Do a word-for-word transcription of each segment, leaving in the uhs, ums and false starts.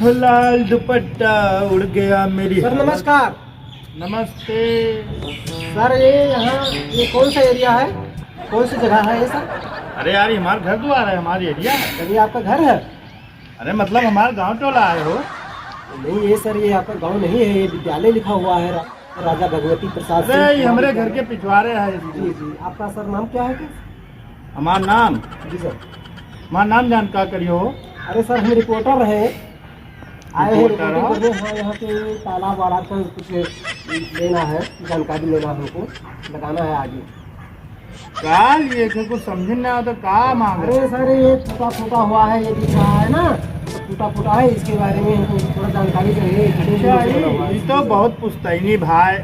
लाल दुपट्टा उड़ गया मेरी सर, हवा। नमस्कार। नमस्ते। सर, ये यहाँ, ये कौन सा एरिया है, कौन सी जगह है ये सर? अरे यार, ये हमार घर द्वार है, हमार एरिया है। सर, ये आपका घर है? अरे मतलब, हमार गाँव टोला आए हो। नहीं, ये सर, ये आपका गाँव नहीं है, ये विद्यालय लिखा हुआ है रा-, राजा भगवती प्रसाद अरे, सिंह ये हमरे घर के पिछवारे है। जी, जी। आपका सर नाम क्या है? हमार नाम? जी सर। हमार नाम जान का करियो हो? अरे सर, हम रिपोर्टर हैं, आए हैं रिपोर्टर रिपोर्टिंग हो? करने। हाँ, यहाँ पे तालाब वालाब का कुछ लेना है, जानकारी लेना है हमको, बताना है आगे। का लिए थे, कुछ समझ नहीं आता, का मांग रहे? अरे सर, ये टूटा फूटा हुआ है, ये दिख रहा है ना, तो टूटा फूटा है, इसके बारे में हमको थोड़ा जानकारी चाहिए, कितने अच्छा, दिनों से बना हुआ है। ये तो बहुत पुश्तैनी भाई,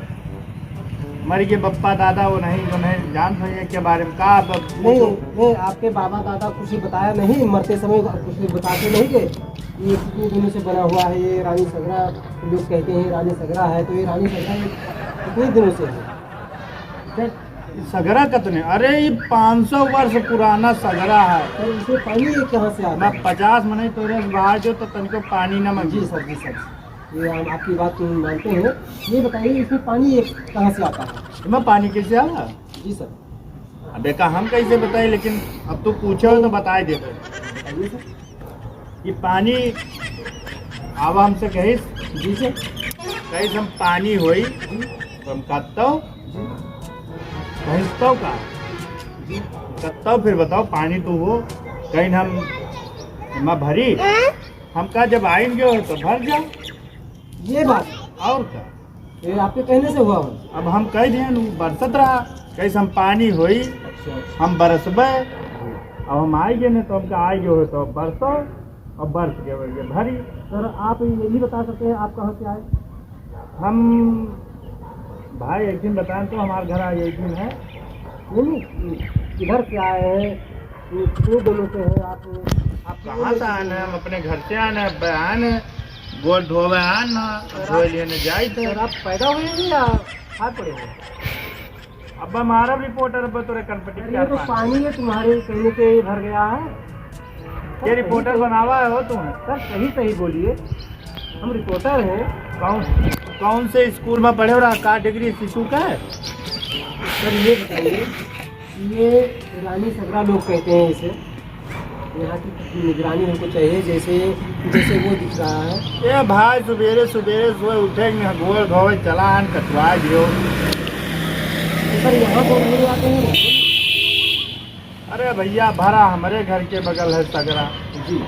मर गए बप्पा दादा, वो नहीं, वो नहीं जानत हो ये के बारे में का ब-, नहीं, नहीं, आपके बाबा दादा कुछ बताया नहीं, मरते समय कुछ बताते नहीं गए। ये कितने दिनों से बना हुआ है, ये रानी सगरा लोग कहते हैं, रानी सगरा है, तो ये रानी सगरा ये कितने दिनों से है? क्या सगरा कतने? अरे, ये पाँच सौ वर्ष पुराना सगरा है। तो इसमें पानी ये कहाँ से आता मैं है? पचास मनई तोरे से बाहर जो तो तनको पानी ना मांगी। जी सर, जी सर, ये हम आपकी बात मानते हैं। ये बताइए, इसमें पानी ये कहाँ से आता है? मैं पानी कैसे आवा? जी सर। अबे का हम कैसे बताई, लेकिन अब तू पूछो तो बताई देबे। बताइए सर। ये पानी आवा हमसे कहिस। जी सर। कहिस हम पानी होई, जी। तो हम कत्तो? जी। कहिस तो का? जी। कत्तो फिर बताओ, पानी तो हो, कहीं हम, हम भरी? हम कहा, "जब आइन गयो हो तो भर जा।" ये बात। और का? ये आपके कहने से हुआ हो? अब हम कह दिए न, उ बरसत रहा, कैसे हम पानी होई, अच्छा, अच्छा। हम बरसबे, अब हम आइ गए न, तो हमका आइ गए हो तो बरसो, अब बरस गए, गए भरी। सर, आप ये नहीं बता सकते हैं आप कहाँ से आए? हम, भाई, एक दिन बताएं तो हमारे घर आए, एक दिन है। नहीं, नहीं, किधर से आए हैं? ये कितने दिनों से हैं आप? आप कहाँ से आए हैं? हम अपने घर से आए हैं, अब आए हैं, गोड़ धोवे आए हैं, अब धोए लिए न जाए थे। सर, आप पैदा हुए हैं या हाथ पड़े हुए हैं? अब हमारा रिपोर्टर, अब तोरे कनपटी सर, ये तो पानी है तुम्हारे कहने से भर गया है। ये सर, सही, रिपोर्टर सही बनावा है हो तुम? सर, सही, सही बोलिए, हम रिपोर्टर हैं। कौन, कौन से स्कूल में पढ़े हो रहा, का डिग्री शिशु का है? सर, ये बताइए, ये रानी सगरा लोग कहते हैं इसे। यहाँ की निगरानी हमको चाहिए, जैसे, जैसे वो दिख रहा है। ए भाई, सुबेरे सुबेरे सोए उठे न, गोड़ धोवे चला आन, कटवा दियो। तो सर, यहाँ पर नहीं आते हैं? अरे भैया, भरा हमरे घर के बगल है सगरा। जी।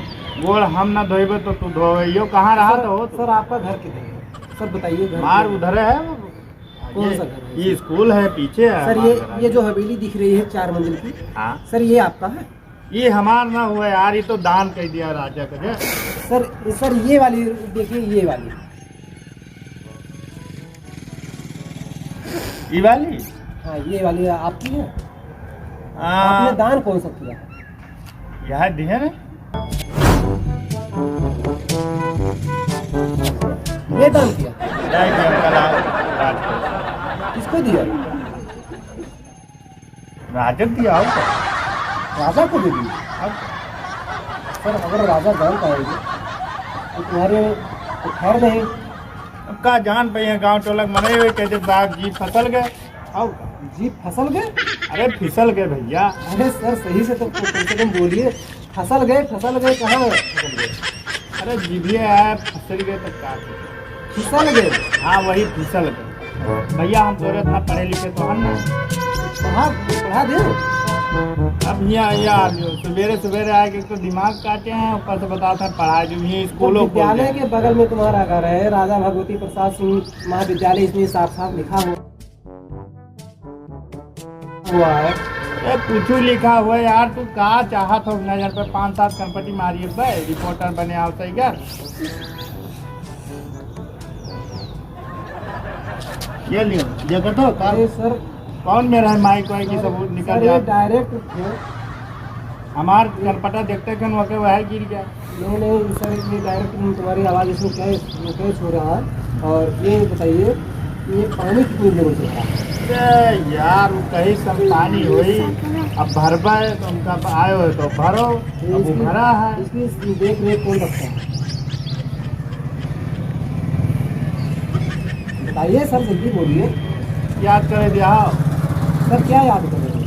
गोड़ हम ना धोइबे तो तू धोवे, यो कहाँ रहा सर, तो हो तू? सर, आपका घर किधर है? सर, बताइए, घर मार किधर है? उधर है। कौन ये, सा घर है ये सर? स्कूल है, पीछे है सर, हमारे ये, घर ये आगे। जो हवेली दिख रही है चार मंजिल की, हाँ। सर, ये आपका है? ये हमार ना हुआ यार, ये तो दान कर दिया राजा का। सर, सर, ये वाली देखिए, ये वाली। ये वाली? हाँ, ये वाली आपकी है? हाँ। आपने दान कौन सा किया? यहाँ दिए ना। ये दान किया? नहीं, नहीं, हम कल आओ, रात को। किसको दिया? राजा दिया, और क्या? राजा को दे दिया? अब सर, अगर राजा जान पाएंगे, तो तुम्हारे तो खैर नहीं। अब का जान पाइए, गाँव टोला के मनई हुए, कहते, "साहब जी, फसल गए।" और का? जी, फसल गए? अरे, फिसल गए भैया। अरे सर, सही से तो कम से कम बोलिए, फसल गए, फसल गए, कहाँ गए? फसल गए। अरे, जीभिए आया, फिसल गए, तब का? फिसल गए? हाँ, वही फिसल गए। भैया, हम तोरे इतना पढ़े लिखे तो हम ना। पढ़ा, पढ़ा दे। अब यहाँ, यहाँ सुबेरे, सुबेरे आके एक तो दिमाग काटे हैं, ऊपर से बताते हैं पढ़ा दो, ये तो स्कूलों खोल विद्यालय दे। के बगल में तुम्हारा घर है, राजा भगवती प्रसाद सिंह महाविद्यालय, इसमें साफ साफ लिखा हुआ है। ए, कुछ लिखा हुआ है यार, तू का चाहत हो? नजर पे पाँच सात कनपटी मारिए बे, रिपोर्टर बने आओ सही कर। ये लियो, देखो तो, का-, अरे सर, कौन मेरा है माइक वाइक, ये सब निकल सर, ये जाता। डायरेक्ट है। हमार कनपटा देखते खन वके वह गिर गया। नहीं, नहीं, सर, ये डायरेक्ट तुम्हारी आवाज़ इसमें कैच, कैच हो रहा है। और ये बताइए, ये पानी कितनी देर में चल रहा है? अरे यार, वो कहीं से पानी होई, अब भरबा है तो उनका आए हो तो भरो, ये अब वो इसकी, भरा है। इसकी देख रेख कौन रखता है? बताइए सर, जल्दी बोलिए। याद करे दिया। सर, क्या याद कर रहे हैं?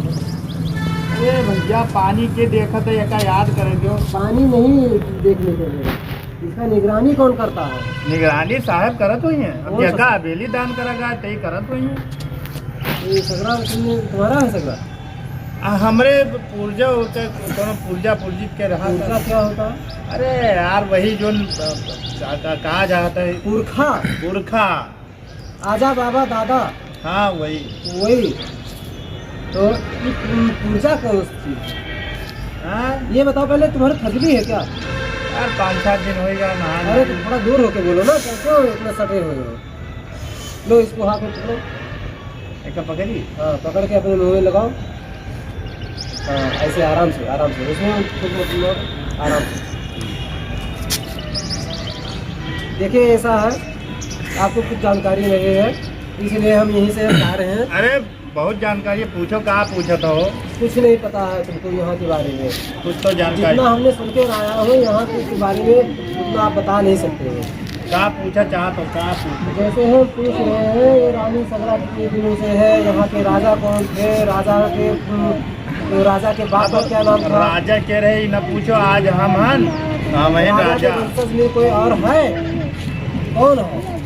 अरे भैया, पानी के देखत है, एका याद करे दो। पानी नहीं देखने के लिए, इसका निगरानी कौन करता है? निगरानी साहब करत हुई हैं। अब कौन सा जेका साहब? हवेली दान करा गया, तई करत हुई हैं। ये सगरा तुमने, तुम्हारा है सगरा? आ, हमरे पूर्जा होते, कोनो पूर्जा पूर्जित के रहा पूर्जा था। क्या होता है? अरे यार, वही जो न, का, का, कहा जाता है? पुरखा। पुरखा। आजा बाबा दादा। हाँ, वही। वही। तो ये पूर्जा कौन सी चीज? हाँ? ये बताओ पहले, तुम्हारे फजली है क्या? यार, पाँच सात दिन होइगा नहा अरे, नहीं। तो थोड़ा दूर होके बोलो ना, कैसे हो इतना सटे हुए हो? लो, इसको हाथ में पकड़ो। एका पकड़ी? हाँ, पकड़ के अपने मुंह में लगाओ। हाँ, ऐसे आराम से, आराम से। इसमें कुछ मत लो, आराम से। देखिए, ऐसा है, आपको कुछ जानकारी नहीं है, इसलिए हम यहीं से जा रहे हैं। अरे, बहुत जानकारी है, पूछो, का पूछत हो? कुछ नहीं पता है तुमको यहाँ के बारे में। कुछ तो जानकारी। जितना हमने सुन के आया हो यहाँ के बारे में, उतना आप बता नहीं सकते हो। का पूछा चाहत हो, का पूछो? जैसे हम पूछ रहे हैं, ये रानी सगरा कितने दिनों से है, यहाँ के राजा कौन थे, राजा के, उम, राजा के बाप का क्या नाम था? राजा के रहे, ई न पूछो, आज हम हन, हम हैं राजा के राजा। वंशज में कोई और है? कौन है?